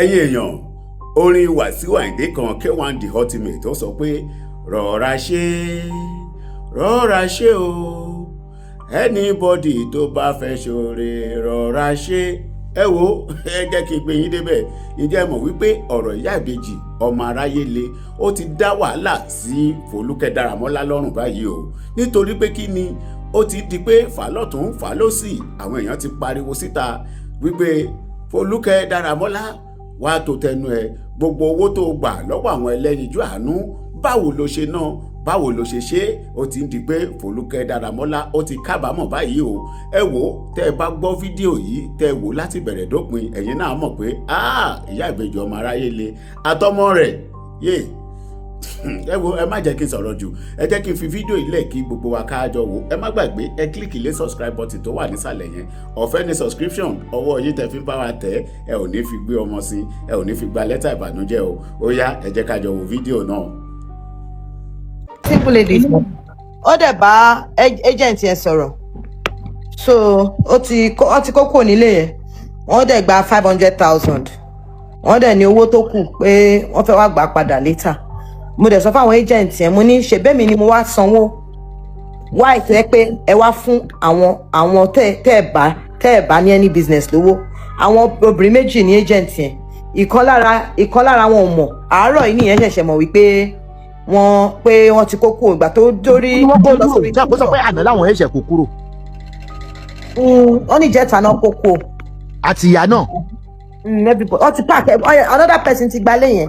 Ẹ̀yin èèyàn, orin Wàsíù Àyìndé kan, K1 The Ultimate, ó sọ pé rọra ṣe, rọra ṣe o, anybody tó bá fẹ́ ṣoore, rọra ṣe. Ẹ wo, ẹ jẹ́ kí n gbé yín débẹ̀. Ǹjẹ́ ẹ mọ̀ wípé ọ̀rọ̀ ìyá ìbejì ọmọ aráyé le, ó ti dá wàhálà sí Folúkẹ́ Dáramọ́lá lọ́rùn báyìí o? Nítorí pé kí ni, ó ti di pé fàlọ́tún fàlọ́sì, àwọn èèyàn ti pariwo síta wípé Folúkẹ́ Dáramọ́lá, wàá tó tẹnu ẹ, gbogbo owó tó gbà lọ́wọ́ àwọn ẹlẹ́yinjú àánú, báwo ló ṣe ná? Báwo ló ṣe ṣe? Ó ti ń di pé Folúkẹ́ Dáramọ́lá ó ti kábàámọ̀ báyìí o. Ẹ wò ó, tẹ́ ẹ bá gbọ́ fídíò yìí, tẹ́ ẹ wò láti bẹ̀rẹ̀ dópin, ẹ̀yin náà mọ̀ pé ìyá ìbejì ọmọ aráyé le àtọmọ rẹ̀ yé. Ẹ wo, ẹ má jẹ́ kí n sọ̀rọ̀ jù, ẹ jẹ́ kí n fi fídíò yìí lẹ̀ kí gbogbo wa ká jọ wò. Ẹ má gbàgbé, ẹ click lé subscribe button tó wà nísàlẹ̀ yẹn. Ọ̀fẹ́ ní subscription. Ọwọ́ yín tẹ́ fi ń bá wa tẹ̀, ẹ ò ní fi gbé ọmọ sí, ẹ ò ní fi gba lẹ́tà ìbànújẹ́ o. Ó yá, ẹ jẹ́ ká jọ wo fídíò náà. Simple ladies, ó dẹ̀ bá agent yẹn sọ̀rọ̀, so ó ti kó kúrò nílé yẹn. Wọ́n dẹ̀ gba 500,000. Wọ́n dẹ̀ ní owó tó kù pé wọ́n fẹ́ wá gbà padà later. Mo dẹ̀ sọ fáwọn agent yẹn, mo ní ṣèbẹ́ mi ni mo wá sanwó, why tó yẹ pé ẹ wá fún àwọn tẹ́ ẹ bá ní any business lówó? Àwọn obìnrin méjì ní agent yẹn. Ìkan lára wọn ò mọ̀. Àárọ̀ yìí nìyẹn ṣẹ̀ṣẹ̀ mọ̀ wípé wọ́n pé wọ́n ti kó kúrò. Ìgbà tó dórí wọ́n tó kó lọ kúrò sórí tí àpò sọ pé àná làwọn ẹ̀ṣẹ̀ kó kúrò. Wọ́n ní ìjẹta náà kó kúrò. Àti ìyá náà. Everybody, wọ́n ti pack another person ti gbalé yẹn.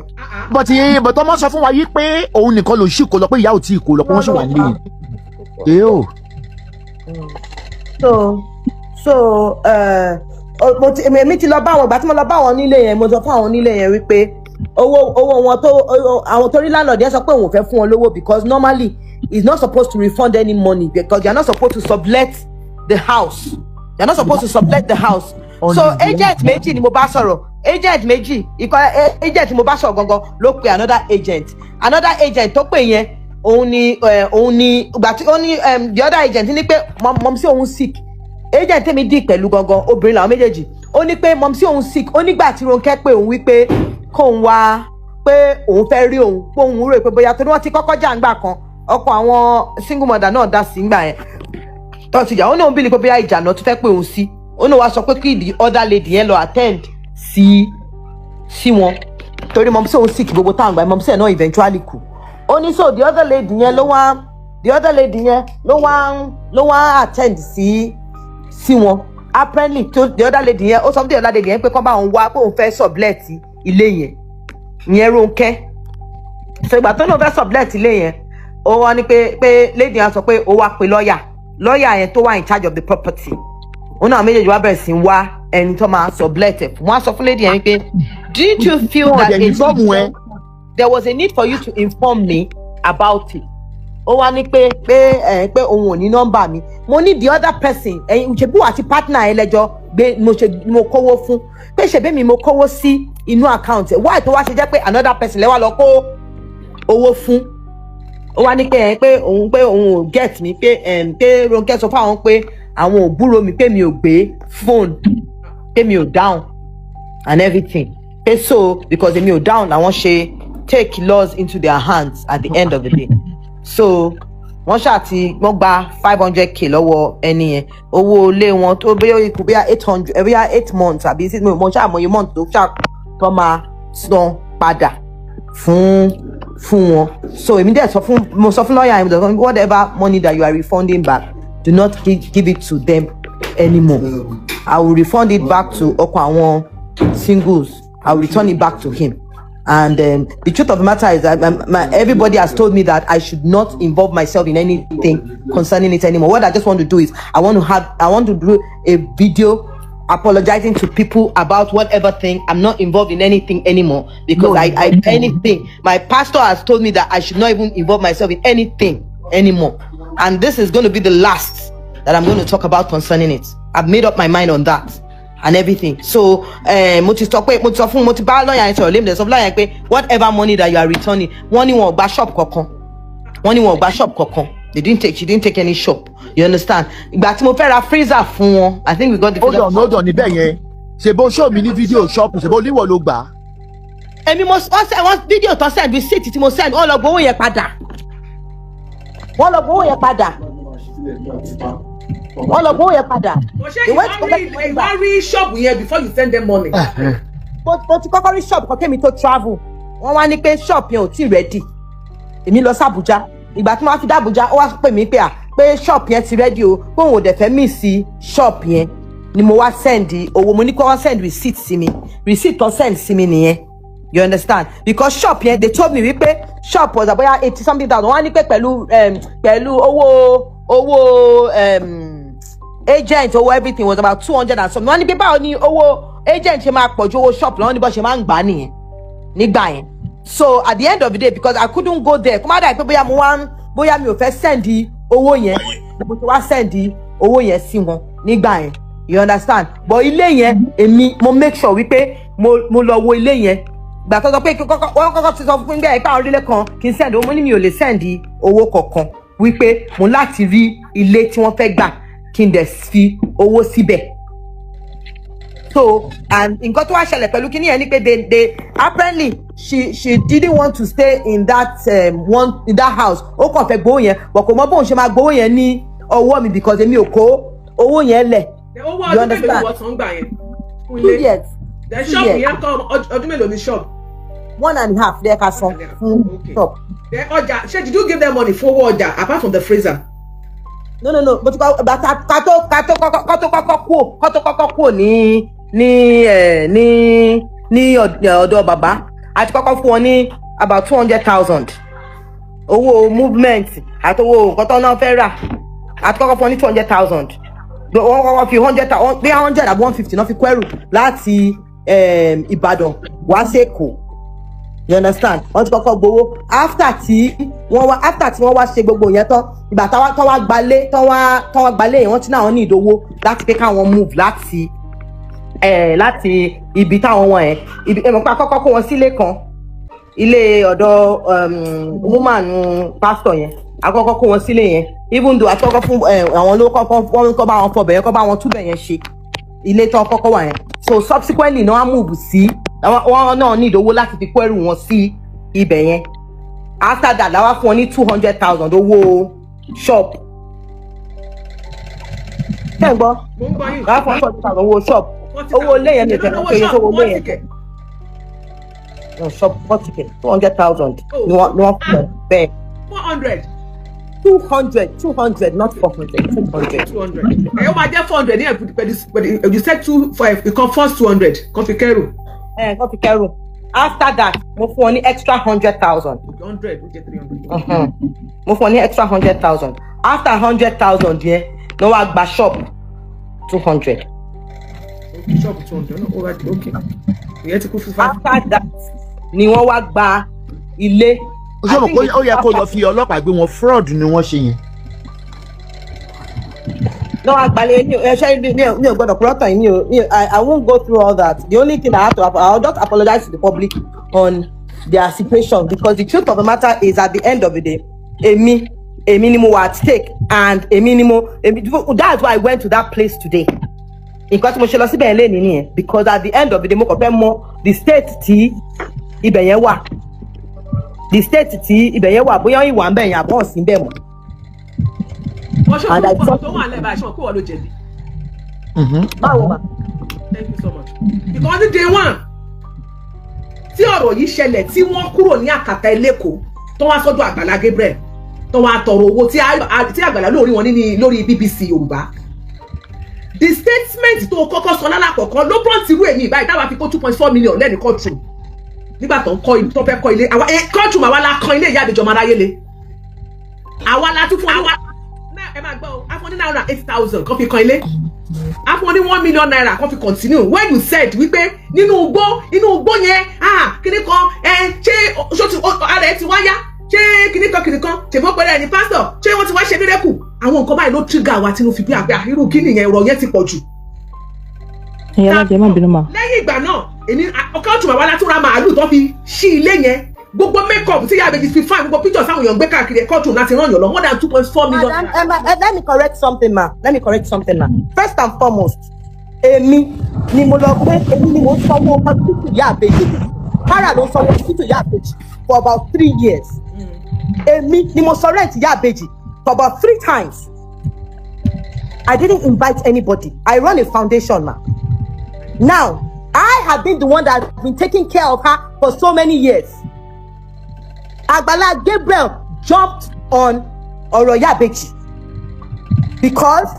But ọmọ sọ fún wa yìí pé òun nìkan ló ṣì kó lọ, pé ìyá ò tí ì kó lọ, pé wọ́n ṣì wà nílé yẹn. Èé o. So èmi ti lọ bá àwọn. Ìgbà tí mo lọ bá àwọn onílé yẹn, mo sọ fún àwọn onílé yẹn wípé owó wọn tó àwọn, torí landlord yẹn sọ pé òun ò fẹ́ fún wọn lówó because normally he's not supposed to refund any money because they are not supposed to sublet the house. They are not supposed to sublet the house. On So his agent méjì ni mo bá sọ̀rọ̀. Agent méjì, ìkọ agent mo bá sọ̀rọ̀ gangan ló pe another agent. Another agent tó pè yẹn, òun ni ìgbà tí ó ní the other agent ní pé mumsy òun sick. Agent tèmi dì pẹ̀lú gangan, obìnrin làwọn méjèèjì. Ó ní pé mumsy òun sick. Ó nígbà tí Ronke pé òun wípé kóun wá, pé òun fẹ́ rí òun, pé òun rò pé bóyá torí wọ́n ti kọ́kọ́ jà ńgbà kan, ọkọ àwọn single mother náà dá sí ńgbà yẹn tó ti jà. Ó ní òun believe pé bóyá ìjà náà tó fẹ́ pé òun sí. Ó ní wàá sọ pé kí the other lady yẹn lọ attend sí wọn torí mumsy òun sick. Gbogbo táwọn gbà, mumsy ẹ̀ náà eventually kú. Ó ní so the other lady yẹn ló wá attend sí wọn. Apparently tó the other lady yẹn, ó sọ fún the other lady yẹn pé kọ́ bá òun wá, pé òun fẹ́ sublet ilé yẹn, ìyẹn Rónkẹ́. So ìgbà tó náà fẹ́ sublet ilé yẹn, ó wá ní pé lady yẹn sọ pé ó wá pe lọ́ọ̀yà, lọ́ọ̀yà yẹn tó wà in charge of the property. Òun náà méjèèjì wá bẹ̀rẹ̀ sí í wá ẹni tó máa sublet ẹ̀ fún. Wọn á sọ fún lady yẹn wípé, didn't you feel Wọn that dẹ̀ inform ẹ. there was a need for you to inform me about it? Ó wá ní pé òun ò ní nọ́mbà mi. Mo ní the other person, ẹ̀yin ṣebí wà àti partner ẹ lẹ́jọ́ gbé mo ṣe mo kówó fún, pé ṣebí mi mo kówó sí inú account ẹ̀, why tó wá ṣe jẹ́ pé another person lẹ́wà lọ kó owó fún? Ó wá ní pé ẹ pé òun ò get mi, pé Ronke sọ fún àwọn pé àwọn ò gbúrò mi, pé mi ò gbé phone, pé mi ò down and everything, pé so because èmi ò down làwọn ṣe take laws into their hands at the end of the day. So wọ́n ṣáà ti wọ́n gba 500K lọ́wọ́ ẹni yẹn. Owó ilé wọn tó bóyá ikú bóyá 800, bóyá 8 months àbí 6, mo ṣáà mọye month tó ṣáà tó máa san padà fún wọn. So èmi dẹ̀ sọ fún, mo sọ fún lọ́ọ̀yà yẹn, mo sọ fún, whatever money that you are refunding back, do not give it to them anymore. I will refund it back to ọkọ àwọn singles. I will return it back to him. And the truth of the matter is that everybody has told me that I should not involve myself in anything concerning it anymore. What I just want to do is I want to do a video apologizing to people about whatever thing. I'm not involved in anything anymore because No, I anything. My pastor has told me that I should not even involve myself in anything anymore. And this is going to be the last that I'm going to talk about concerning it. I've made up my mind on that and everything. So mo ti sọ pé mo ti sọ fún, mo ti bá lọ́ọ̀yà yẹn sọ̀rọ̀ lẹ́nu, sọ fún lọ́ọ̀yà yẹn pé whatever money that you are returning, wọ́n ní wọn ò gba shop kankan, wọ́n ní wọn ò gba shop kankan. They didn't take she didn't take any shop, you understand? Ìgbà tí mo fẹ́ ra freezer fún wọn, I think we got the Hold freezer. on, hold on níbẹ̀ yẹn. Ṣèbó show mi ní fídíò shop, ṣèbó níwọ̀ ló gbà á. Èmi mo wọ́n send wọ́n fídíò tó send, receipt tí mo send, wọ́n lọ gbowó yẹn padà. Wọ́n lọ gbowó yẹn padà. Wọ́n lọ gbowó yẹn padà. But ṣé They went to ìwọ collect rí money ìwọ back. rí ṣọ́ọ̀bù yẹn before you send them money? Mo ti kọ́kọ́ rí shop kan kémi tó travel. Wọ́n wá ní pé shop yẹn ò tí ready. Èmi lọ sí Àbújá. Ìgbà tí wọ́n á fi dé Àbújá, ó wá pè mí pé à pé shop yẹn ti ready o, pé òun ò dẹ̀ fẹ́ miss shop yẹn ni. Mo wá send owó. Mo ní kó wọ́n send receipt sí mi. Receipt tó send sí mi nìyẹn, you understand? Because shop yẹn, they told me wípé shop was about eighty something thousand. Wọ́n á ní pé pẹ̀lú owó agent, owó everything was about 200 and something. Wọ́n ní pé báwo ni owó agent ṣe máa pọ̀ ju owó shop lọ́wọ́ ní bó ṣe máa ń gbà á nìyẹn nígbà yẹn. So at the end of the day, because I couldn't go there, kó má dà pé bóyá mo wá ń bóyá mi ò fẹ́ send owó yẹn, mo ti wá send owó yẹn sí wọn nígbà yẹn, you understand? But ilé yẹn, èmi mo make sure wípé mo lọ wo ilé yẹn. Gbà tó sọ pé wọ́n kọ́kọ́ ti sọ fún mi pé àwọn orílẹ̀ kan kì í send owó, mo ní mi ò lè send owó kankan, wípé mo láti rí ilé tí wọ́n fẹ́ gbà kí n dẹ̀ fi owó síbẹ̀. So and nǹkan tó wá ṣẹlẹ̀ pẹ̀lú kíní yẹn ni pé they apparently she didn't want to stay in that one in that house. Ó kàn fẹ́ gbowó yẹn, but kò mọ bóun ṣe máa gbowó yẹn ní ọwọ́ mi because èmi ò kó owó yẹn lẹ̀. Owó You ọdún mélòó ni understand? wọ́n san gbà yẹn fún Two ilé? years. Then Two shop years. yẹn kọ́, ọdún mélòó ni shop? One and a half lẹ́ẹ̀ka san fún shop. Then ọjà ṣé, did you give them money fún owó ọjà apart from the freezer? No, mo ti kọ́ bàtà ká tó kọ́kọ́ kúò ní ọ̀dọ̀ bàbá, àti kọ́kọ́ fún wọn ní about 200,000, owó movement àti owó nǹkan tó náà fẹ́ rà. Àti kọ́kọ́ fún wọn ní 200,000. Wọ́n kọ́kọ́ fi hundred thousand, bí 100 àbí 150 náà fi kó ẹrù láti Ìbàdàn wá sí Èkó, you understand? Wọ́n ti kọ́kọ́ gbowó. After tí wọ́n wá ṣe gbogbo yẹn tán, ìgbà táwa tán wá gbalé yẹn, wọ́n ti náà ní ìdówó láti pé káwọn move láti ibi táwọn wọn yẹn, ibi ẹ mọ̀ pé àkọ́kọ́ kó wọn sílé kan, ilé ọ̀dọ̀ woman pastor yẹn. Àkọ́kọ́ kó wọn sílé yẹn, even though àkọ́kọ́ fún àwọn ló kọ́kọ́ wọ́n kọ́ bá wọn fọbẹ̀ yẹn, kọ́ bá wọn túbẹ̀ yẹn ṣe, ilé tán kọ́kọ́ wà yẹn. So subsequently náà wọ́n move sí wọ́n náà ní ìdówó láti fi kó ẹrù wọn sí ibẹ̀ yẹn. After that la wá fún wọn ní 200,000 owó shop. Ṣé ń gbọ́? Mo ń gbọ́ yín. La wá fún wọn 200,000 owó shop. Owó ilé yẹn mi ò tẹ̀lé pé iye tó owó ilé yẹn. No, shop forty k, 200,000 ni wọ́n fún wọn bẹ́ẹ̀. 400. 200, 200, not 400, 200. 200 ẹ, ó máa jẹ́ 400 ní ẹ̀ pẹ̀lú you said two five, ìkan first 200 kan fi kẹ́rù. Ẹ kàn fi kẹrù. After that, mo fún wọn ní extra 100,000. 100, ó jẹ́ 300. Mo fún wọn ní extra 100,000. After 100,000 yẹn ní wọ́n á gba shop 200. Okay, shop 200 náà ó wá di, okay, ìyẹn ti kú fún five. After that ni wọ́n wá gba ilé. Ó ṣe mọ̀ pé ó yẹ kó lọ fi ọlọ́pàá gbé wọn, fraud ni wọ́n ṣe yẹn. No, agbalẹ̀ mi ò ṣe mi ò gbọ́dọ̀ kúrọ́ tàn yín. Mi ò mi ò I won't go through all that. The only thing I have to, I will just apologize to the public on their situation, because the truth of the matter is, at the end of the day, èmi ni mo wà at stake and èmi ni mo èmi. That's why I went to that place today. Nǹkan tí mo ṣe lọ síbẹ̀ yẹn lénìí nìyẹn, because at the end of the day, mo kàn fẹ́ mọ the state tí ibẹ̀ yẹn wà, the state tí ibẹ̀ yẹn wà, bóyá ìwà ń bẹ̀ yẹn àbọ̀ sí bẹ̀ mọ́. Wọ́n ṣe And I fún tó wà lẹ́bàá ṣe wọn kó wọ́n ló jẹ̀bi. Báwo ma? Thank you so much, because ní day one tí ọ̀rọ̀ yìí ṣẹlẹ̀, tí wọ́n kúrò ní àkàtà Ẹlẹ́kọ̀ọ́ tó wá sọ́dọ̀ Àgbàlá Gabriel, tó wá tọrọ owó tí Àgbàlá lórí wọn ní lórí BBC Yorùbá, the statement tó kọ́kọ́ sọ lálàkọ̀kọ́ ló prompt irú èmi báyìí táwa fi kó 2.4 million lẹ́nu courtroom nígbà tó ń kọ́, tó fẹ́ kọ́ ilé àwa courtroom. Àwa la kan ilé ìyá àbíjọmọ aráyé le, àwa la tún fún wa. Ẹ máa gbọ́ o, a fún ní 908,000 kan fi kan ilé, a fún ní ₦1 million kan fi continue. When you said wípé nínú igbó yẹn, ah, kíní kan ẹ ṣé ṣó ti ara ẹ ti wá yá, ṣé kíní kan kíní kan ṣèbó pẹ̀lú ẹni pásítọ̀, ṣé wọ́n ti wá ṣe miracle, àwọn nǹkan báyìí ló trigger wa tínú fi bí àgbà irú kíní yẹn, ọ̀rọ̀ yẹn ti pọ̀ jù. Ìyá alájẹ, má bínú mà. Lẹ́yìn ìgbà náà, èmi ọkọ̀ ọ̀tún àwa látún ra màálù tó fi ṣí ilé yẹn, gbogbo make up tí Ìyá Ìbejì fi fine, gbogbo pictures àwọn èèyàn gbé káàkiri, ẹ̀kọ́ tún láti ràn yàn lọ more than 2.4 million. Madam, Emma, let me correct something, ma. Let me correct something, ma. First and foremost, èmi ni mo lọ pé èmi ni mo ń sanwó hospital Ìyá Ìbejì. Para ló ń sanwó hospital ìyá àbèjì for about 3 years. Èmi ni mo san rent ìyá àbèjì for about three times. I didn't invite anybody. I run a foundation, ma. Now, I have been the one that has been taking care of her for so many years. Agbala Gabriel jumped on ọ̀rọ̀ ìyá àbèjì because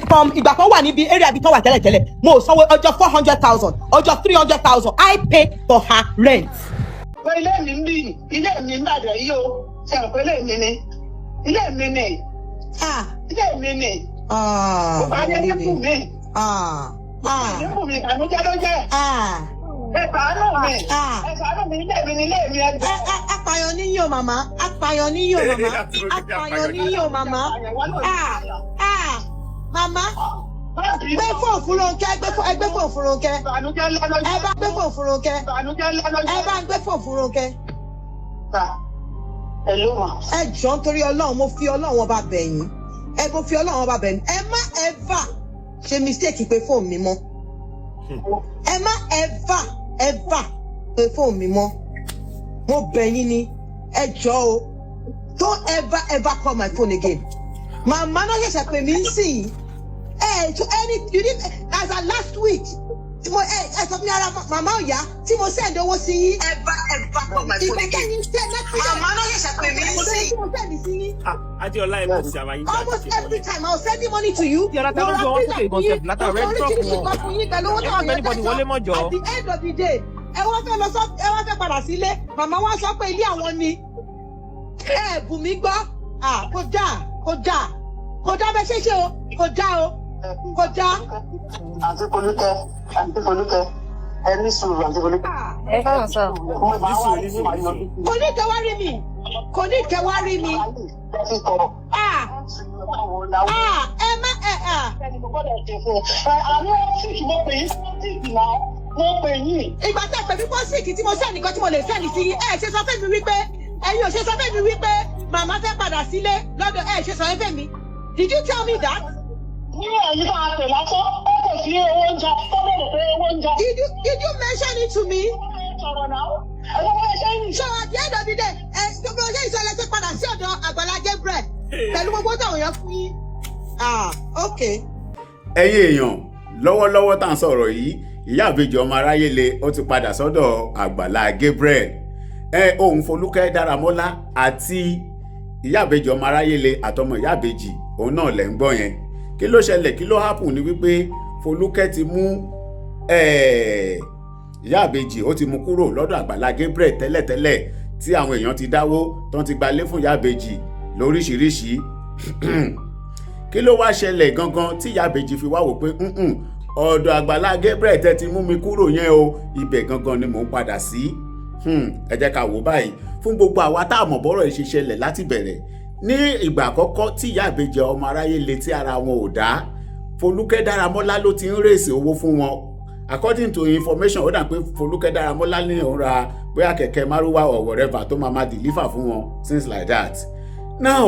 from ìgbà kan wà níbi area ibi tó wà tẹ́lẹ̀tẹ́lẹ̀, mo sanwó ọjọ́ 400,000, ọjọ́ 300,000. I pay for her rent. Pé ilé mi ń bì, ilé mi ń bàjẹ́ yìí o, ṣe rò pé ilé mi ni, ilé mi ni, ilé mi ni. Ó bá yẹ ní kù mí ní kù mí, ìbànújẹ́ ló jẹ́. Ẹ ṣàánú mi, ẹ ṣàánú mi, ilé mi ni, ilé mi, ẹgbẹ́. Apààyàn níyì o, màmá. Apààyàn níyì o, màmá. Apààyàn níyì o, màmá. Ah, ah, màmá, gbé fóònù fún Rónkẹ́. Gbé fóònù, ẹ gbé fóònù fún Rónkẹ́. Ìbànújẹ́ ńlá ló Ẹ jẹ́. bá gbé fóònù fún Rónkẹ́. Ìbànújẹ́ ńlá ló Ẹ jẹ́. bá ń gbé fóònù fún Rónkẹ́. Ẹ ló mà. Ẹ jọ̀ọ́, nítorí Ọlọ́run, mo fi Ọlọ́run ọba bẹ̀ yín. Ẹ mo fi Ọlọ́run ọba bẹ̀ yín, ẹ má ever ṣe mistake pé fóònù mi mọ́. Ẹ má ever ever pé fóònù mi mọ́. Mo bẹ̀ yín ni, ẹ jọ̀ọ́ o. Don't ever ever call my phone again. Màmá náà ṣẹ̀ṣẹ̀ pè mí sí ẹ to any you didn't as at last week tí mo ẹ sọ fún mi ara màmá ò yá tí mo send owó sí yín. Ever ever call my phone Ìgbà again. kẹ́yìn send. Màmá náà ṣẹ̀ṣẹ̀ pè mí sí. Tí mo send sí yín. Ah, Adéọlá, ẹ mọ̀ sí ara yín. Almost every time I was sending money to you. Ti ọ̀rá ta ló gbé wọn sókè gan sef látàrọ ẹ drop Oríṣiríṣi wọn. nǹkan fún yín pẹ̀lú owó Ẹ má táwọn gbé anybody wọlé mọ́ jọ̀ọ́. At the end of the day, ẹ wá fẹ́ lọ sọ, ẹ wá fẹ́ padà sílé. Màmá wa sọ pé ilé àwọn ni. Ẹ bù mí gbọ́. Ah, kò dáa, kò dáa, kò dáa bẹ́ẹ̀ ṣe ṣe o, kò dáa o, kò dáa. Àǹtí Folúkẹ́, àǹtí Folúkẹ́, ẹ ní sùúrù, àǹtí Folúkẹ́. Ah, Ẹ káàsán sir. Mo máa wá Ní ní sùúrù, màá ní yọjú sùúrù. sí Kò ní kẹwàá rí mi, kò ní kẹwàá rí mi. I. Ti sọ̀rọ̀. Ah, ah, ẹ má ẹ ah. Ẹni mo gbọ́dọ̀ ṣe fún ẹ. Àní wọ́n sì mo pè yín sí náà, mo pè yín. Ìgbà tẹ́ pẹ̀lú pọ́sìkì tí mo send nǹkan tí mo lè send sí yín, ẹ ṣe sọ fún mi wípé ẹ̀yin ò ṣe sọ fún mi wípé màmá fẹ́ padà sílé lọ́dọ̀ ẹ ṣe sọ fún mi. Did you tell me that? Ní ẹ̀yìn tá a pè lásán, ó kò sí owó oúnjẹ, ó bẹ̀rẹ̀ pé owó oúnjẹ. Did you mention it to me? Sọ̀rọ̀ náà. Ẹ̀gbọ́n bá ṣe ń So at the end of the day, ẹ gbogbo ṣe ìṣẹ̀lẹ̀ ṣe padà sí ọ̀dọ̀ Àgbàlá Gabriel pẹ̀lú gbogbo táwọn èèyàn fún yín. Ah, okay. Ẹ̀yin èèyàn, lọ́wọ́lọ́wọ́ tá à ń sọ̀rọ̀ yìí, ìyá àbèjì ọmọ aráyé le ó ti padà sọ́dọ̀ Àgbàlá Gabriel. Ẹ òun Folúkẹ́ Dáramọ́lá àti ìyá àbèjì ọmọ aráyé le àtọmọ ìyá àbèjì òun náà lẹ̀ ń gbọ́ yẹn. Kí ló ṣẹlẹ̀? Kí ló happen ni wípé Folúkẹ́ ti mú ìyá àbèjì, ó ti mú kúrò lọ́dọ̀ Àgbàlá Gabriel tẹ́lẹ̀tẹ́lẹ̀ tí àwọn èèyàn ti dáwó tán ti gbalé fún ìyá àbèjì lóríṣiríṣi. Kí ló wá ṣẹlẹ̀ gangan tí ìyá àbèjì fi wá wò pé, "Mm-mm, ọ̀dọ̀ Àgbàlá Gabriel tẹ́ ti mú mi kúrò yẹn o, ibẹ̀ gangan ni mò ń padà sí"? Ẹ jẹ́ ká wò báyìí. Fún gbogbo àwa tá a mọ̀ bọ́rọ̀ yìí ṣe ṣẹlẹ̀ láti bẹ̀rẹ̀, ní ìgbà àkọ́kọ́ tí ìyá àbèjì ọmọ aráyé létí ara wọn ò dá, Folúkẹ́ Dáramọ́lá ló ti ń raise owó fún wọn. According to information, ó dà pé Folúkẹ́ Dáramọ́lá ní òun ra bóyá kẹ̀kẹ́ márúwá or whatever tó máa ma deliver fún wọn, things like that. Now,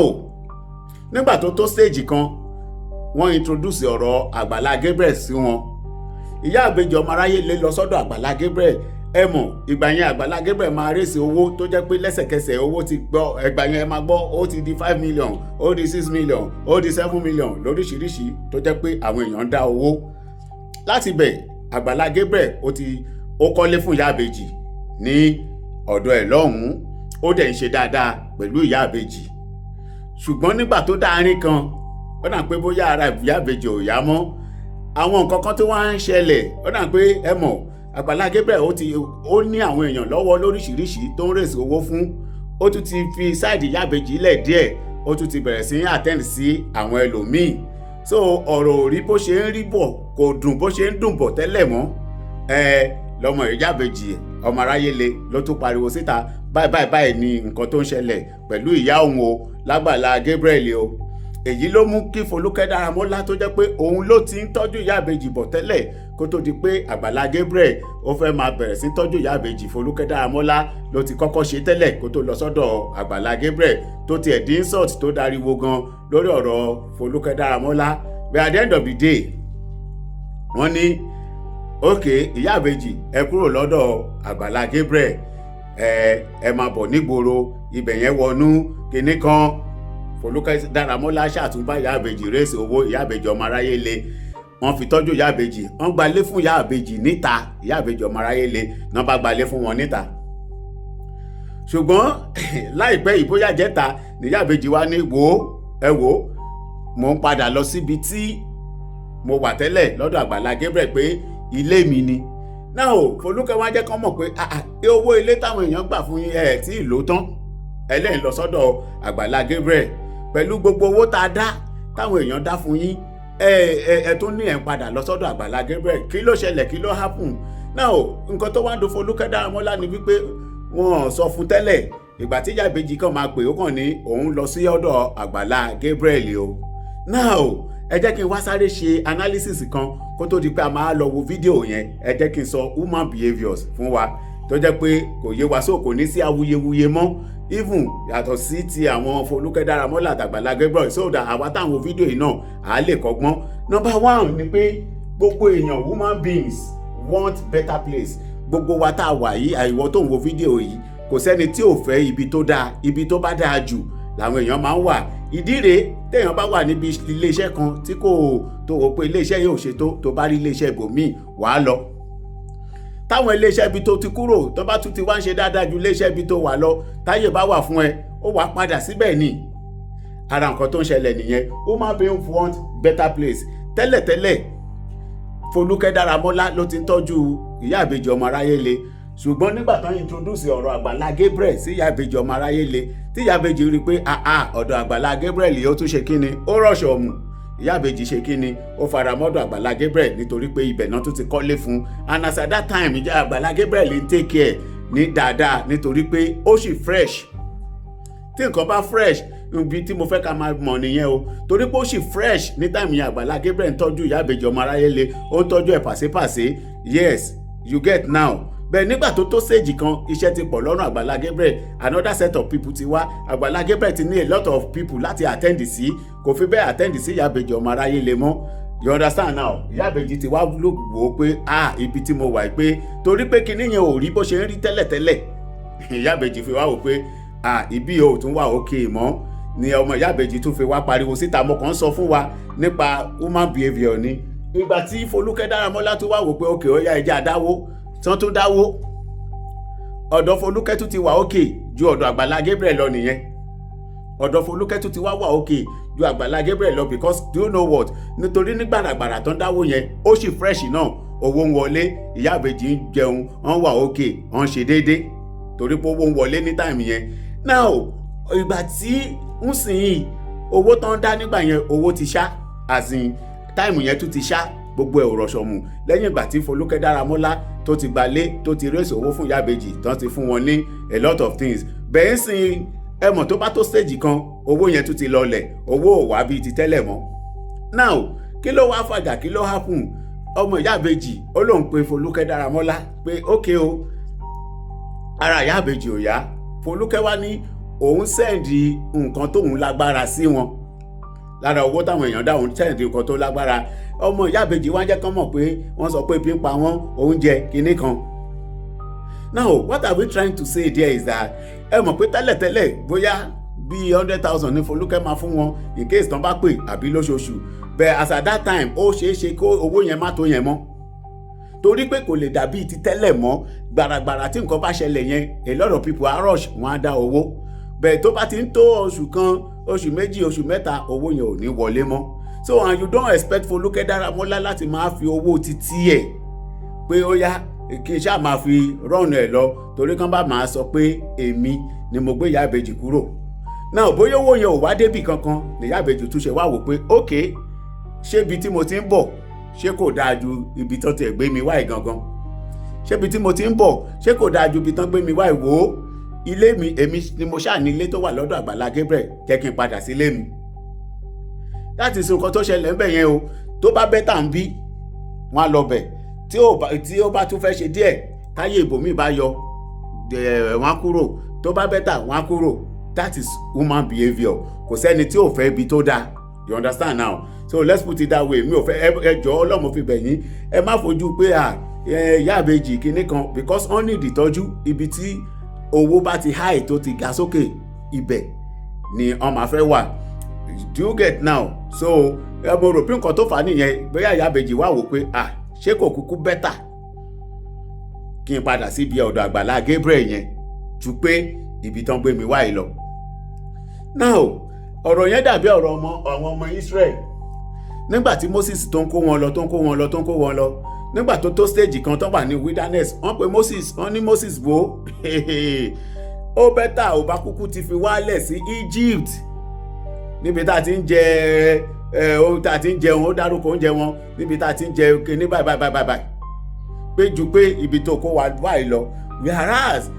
nígbà tó tó stage kan, wọ́n introduce ọ̀rọ̀ Àgbàlá Gabriel sí wọn. Ìyá àbèjì ọmọ aráyé lè lọ sọ́dọ̀ Àgbàlá Gabriel. Ẹ mọ̀ ìgbà yẹn, Àgbàlá Gabriel máa raise owó tó jẹ́ pé lẹ́sẹ̀kẹsẹ̀ owó ti gbọ́. Ẹgbà yẹn, ẹ máa gbọ́ ó ti di 5 million, ó di 6 million, ó di 7 million lóríṣiríṣi, tó jẹ́ pé àwọn èèyàn ń dá owó láti bẹ̀. Àgbàlá Gabriel ó ti ó kọ́lé fún ìyá àbèjì ní ọ̀dọ̀ ẹ̀ lọ́hùn-ún. Ó dẹ̀ ń ṣe dáadáa pẹ̀lú ìyá àbèjì. Ṣùgbọ́n nígbà tó dáárín kan, ó dà pé bóyá ara ìyá àbèjì ò yá mọ́, àwọn nǹkan kan tó wá ń ṣẹlẹ̀, ó dà pé ẹ mọ̀ Àgbàlá Gabriel ó ti ó ní àwọn èèyàn lọ́wọ́ lóríṣiríṣi tó ń raise owó fún. Ó tún ti fi side ìyá àbèjì lẹ̀ díẹ̀, ó tún ti bẹ̀rẹ̀ sí attend sí àwọn ẹlòmíì. So ọ̀rọ̀ ò rí bó ṣe ń rí bọ̀, kò dùn bó ṣe ń dùn bọ̀ tẹ́lẹ̀ mọ́. Ẹ lọmọ ìyá àbèjì ọmọ aráyé le ló tún pariwo síta, báyìí báyìí báyìí ni nǹkan tó ń ṣẹlẹ̀ pẹ̀lú ìyá òun o lágbàlá Gabriel o. Èyí ló mú kí Folúkẹ́ Dáramọ́lá, tó jẹ́ pé òun ló ti ń tọ́jú ìyá àbèjì bọ̀ tẹ́lẹ̀ kó tó di pé Àgbàlá Gabriel ó fẹ́ máa bẹ̀rẹ̀ sí tọ́jú ìyá àbèjì, Folúkẹ́ Dáramọ́lá ló ti kọ́kọ́ ṣe tẹ́lẹ̀ kó tó lọ sọ́dọ̀ Àgbàlá Gabriel, tó tiẹ̀ dín insult tó dariwo gan lórí ọ̀rọ̀ Folúkẹ́ Dáramọ́lá. But at the end of the day, wọ́n ní Ok, ìyá ìbejì, ẹ kúrò lọ́dọ̀ Àgbàlá Gabriel, ẹ máa bọ̀ nígboro ibẹ̀ yẹn wọnú kinní kan. Folúkẹ́ Dáramọ́lá ṣàtúnbá ìyá ìbejì raise owó. Ìyá ìbejì ọmọ aráyé le, wọ́n fi tọ́jú ìyá ìbejì, wọ́n gbalé fún ìyá ìbejì níta. Ìyá ìbejì ọmọ aráyé le náà bá gbalé fún wọn níta. Ṣùgbọ́n láìpẹ́ yìí, bóyá jẹ́ta, níyà ìbejì wa ní, "Wò ó, ẹ wò ó, mò ń padà lọ síbi tí mo wà tẹ́lẹ̀ lọ́dọ̀ Àgbàlá Gabriel, pé ilé mi ni." Náà o, Folúkẹ́ wá jẹ́ kán mọ̀ pé, ah, ah, owó ilé táwọn èèyàn gbà fún yín, ẹ̀ tí ì lò tán, ẹlẹ́yìn lọ sọ́dọ̀ Àgbàlá Gabriel pẹ̀lú gbogbo owó tá a dá, táwọn èèyàn dá fún yín, ẹ tún ní ẹ̀ ń padà lọ sọ́dọ̀ Àgbàlá Gabriel. Kí ló ṣẹlẹ̀? Kí ló happen náà o? Nǹkan tó wá ń do Folúkẹ́ Dáramọ́lá ni wípé wọ́n sọ fún tẹ́lẹ̀. Ìgbà tí ìyá ìbejì kan máa pè, ó kàn ní òun lọ sí ọ̀dọ̀ Àgbàlá Gabriel o. Now, ẹ jẹ́ kí n wá sáré ṣe analysis kan kó tó di pé a máa lọ wo fídíò yẹn. Ẹ jẹ́ kí n sọ human behaviours fún wa tó jẹ́ pé kò yé wa, so kò ní sí awuyewuye mọ́, even yàtọ̀ sí ti àwọn Folúkẹ́ Dáramọ́lá àtàgbàlá Gabriel, so that àwa táwọn fídíò yìí náà à á lè kọ́gbọ́n. Number one ni pé gbogbo èèyàn, human beings want better place. Gbogbo wa tá a wà yìí, àìwọ tó ń wo fídíò yìí, kò sẹ́ni tí ò fẹ́ ibi tó dáa. Ibi tó bá dáa jù làwọn èèyàn máa ń wà. Ìdí rèé, téèyàn bá wà níbi iléeṣẹ́ kan tí kò tó wò pé iléeṣẹ́ yóò ṣe tó, tó bá rí iléeṣẹ́ ibòmíì, wàá lọ. Táwọn iléeṣẹ́ ibi tó ti kúrò tó bá tún ti wá ń ṣe dáadáa ju iléeṣẹ́ ibi tó wà lọ, táyè bá wà fún ẹ, ó wàá padà síbẹ̀ ni. Ara nǹkan tó ń ṣẹlẹ̀ nìyẹn. Human being want better place. Tẹ́lẹ̀tẹ́lẹ̀, Folúkẹ́ Dáramọ́lá ló ti ń tọ́jú ìyá ìbejì ọmọ aráyé le. Ṣùgbọ́n nígbà tó ń introduce ọ̀rọ̀ Àgbàlá Gabriel sí ìyá ìbejì ọmọ aráyé le, tí ìyá ìbejì rí i pé àà, ọ̀dọ̀ Àgbàlá Gabriel yóò tún ṣe kíni, ó rọ̀ṣọ̀ mù. Ìyá ìbejì ṣe kíni, ó fara mọ́dọ̀ Àgbàlá Gabriel, nítorí pé ibẹ̀ náà tún ti kọ́lé fún. And as at that time, ìjà Àgbàlá Gabriel ń take care ní dáadáa, nítorí pé ó sì fresh. Tí nǹkan bá fresh, ibi tí mo fẹ́ ká máa mọ̀ nìyẹn o. Torí pé ó sì fresh ní time yẹn, Àgbàlá Gabriel ń tọ́jú ìyá ìbejì ọmọ aráyé le, ó ń tọ́jú ẹ̀ pàṣípàṣí. Yes, you get now. Bẹ́ẹ̀ nígbà tó tó stage kan, iṣẹ́ ti pọ̀ lọ́rùn Àgbàlá Gabriel, another set of people ti wá. Àgbàlá Gabriel ti ní a lot of people láti attend sí, kò fi bẹ́ẹ̀ attend sí ìyá ìbejì ọmọ aráyé le mọ́. You understand now? Ìyá ìbejì ti wá ló wò ó pé, ah, ibi tí mo wà yìí, pé torí pé kinní yẹn ò rí bó ṣe ń rí tẹ́lẹ̀tẹ́lẹ̀, ìyá ìbejì fi wá wò pé, ah, ibi ò tún wà òkè mọ́, ni ọmọ ìyá ìbejì tún fi wá pariwo síta. Mo kàn ń sọ fún wa nípa human behaviour ni. Ìgbà tí Folúkẹ́ Dáramọ́lá tún wá wò pé òkè, ó yá, ẹja dáwó, tí wọ́n tún dáwó, ọ̀dọ̀ Folúkẹ́ tún ti wà òkè ju ọ̀dọ̀ Àgbàlá Gabriel lọ nìyẹn. Ọ̀dọ̀ Folúkẹ́ tún ti wá wà òkè ju Àgbàlá Gabriel lọ, because do you know what? Nítorí ní gbàràgbàrà tó ń dáwó yẹn, ó sì fresh náà, owó ń wọlé, ìyá ìbejì ń jẹun, wọ́n wà òkè, wọ́n ń ṣe déédé, torí pé owó ń wọlé ní time yẹn. Now, ìgbà tí ń sìn yìí, owó tó ń dá nígbà yẹn, owó ti ṣá, as in time yẹn tún ti ṣá, gbogbo ẹ̀ ò rọ̀ṣọ̀ mù. Lẹ́yìn ìgbà tí Folúkẹ́ Dáramọ́lá tó ti gbalé, tó ti raise owó fún ìyá ìbejì, tó ti fún wọn ní a lot of things bẹ́ẹ̀ ń sìn, ẹ mọ̀, tó bá tó stage kan, owó yẹn tún ti lọlẹ̀, owó ò wá bíi ti tẹ́lẹ̀ mọ́. Now, kí ló wá fàjà? Kí ló happen? Ọmọ ìyá ìbejì ó lóun pe Folúkẹ́ Dáramọ́lá pé ókè o, ara ìyá ìbejì ò yá. Folúkẹ́ wá ní òun send nǹkan tóun lágbára sí wọn lára owó táwọn èèyàn dá, òun send nǹkan tó lágbára. Ọmọ ìyá ìbejì wá jẹ́ kán mọ̀ pé wọ́n sọ pé ebi ń pa wọ́n, oúnjẹ kinní kan. Now, what are we trying to say there is that, ẹ mọ̀ pé tẹ́lẹ̀tẹ́lẹ̀, bóyá bíi 100,000 ní Folúkẹ́ máa fún wọn in case tán bá pè, àbí lóṣooṣù bẹ́ẹ̀. As at that time, ó ṣeé ṣe kó owó yẹn má tó yẹn mọ́, torí pé kò lè dàbí ti tẹ́lẹ̀ mọ́. Gbàràgbàrà tí nǹkan bá ṣẹlẹ̀ yẹn, a lot of people á rush, wọ́n á dá owó bẹ́ẹ̀. Tó bá ti ń tó oṣù kan, oṣù 2, oṣù 3, owó yẹn ò ní wọlé mọ́. So, and you don't expect Folúkẹ́ Dáramọ́lá láti máa fi owó títí ẹ̀ pé ó yá, kí n ṣáà máa fi rọ́ọ̀nù ẹ̀ lọ, torí kán bá máa sọ pé èmi ni mo gbé ìyá ìbejì kúrò náà. Bóyá owó yẹn ò wá débì kankan, nìyá ìbejì tún ṣe wá wò pé ok, ṣé ibi tí mo ti ń bọ̀, ṣé kò dáa ju ibi tó ti gbé mi wáyé gangan? Ṣé ibi tí mo ti ń bọ̀, ṣé kò dáa ju ibi tán gbé mi wáyé? Wò ó, ilé mi, èmi ni mo ṣáà ní ilé tó wà lọ́dọ̀ Àgbàlá Gabriel, jẹ́ kí n padà sílé mi. Láti sọ nǹkan tó ṣẹlẹ̀ ń bẹ̀ yẹn o, tó bá better ń bí, wọ́n á lọ bẹ̀. Tí ó bá tún fẹ́ ṣe díẹ̀, táyé ìbòmí bá yọ, wọ́n á kúrò. Tó bá better, wọ́n á kúrò. That is human behaviour. Kò sẹ́ni tí ò fẹ́ ibi tó dáa. You understand now? So let's put it that way. Mi ò fẹ́, ẹ jọ̀ọ́, ọlọ́mọ fi bẹ̀ yín, ẹ má fojú pé à Ìyá àbèjì kinní kan, because wọ́n ní ìdìtọ́jú. Ibi tí owó bá ti high, tó ti ga sókè, ibẹ̀ ni wọ́n máa fẹ́ wà. Do you get now? So ẹ mo rò pé nǹkan tó fà á nìyẹn. Bóyá ìyá àbèjì wà wò pé, ah, ṣé kò kúkú better kí n padà síbi ọ̀dọ̀ Àgbàlá Gabriel yẹn ju pé ibi tán gbé mi wáyé lọ? Now, ọ̀rọ̀ yẹn dàbí ọ̀rọ̀ ọmọ àwọn ọmọ Israel nígbà tí Moses tó ń kó wọn lọ, tó ń kó wọn lọ, tó ń kó wọn lọ. Nígbà tó tó stage kan tó wà ní wilderness, wọ́n pe Moses, wọ́n ní, "Moses, wo, ó better ò bá kúkú ti fi wálẹ̀ sí Egypt níbi tá a ti ń jẹ ẹ, ohun tá a ti ń jẹun." Ó dárúkọ oúnjẹ wọn, níbi tá a ti ń jẹ kíní báyìí báyìí báyìí báyìí, pé ju pé ibi tó kó wa báyìí lọ. Whereas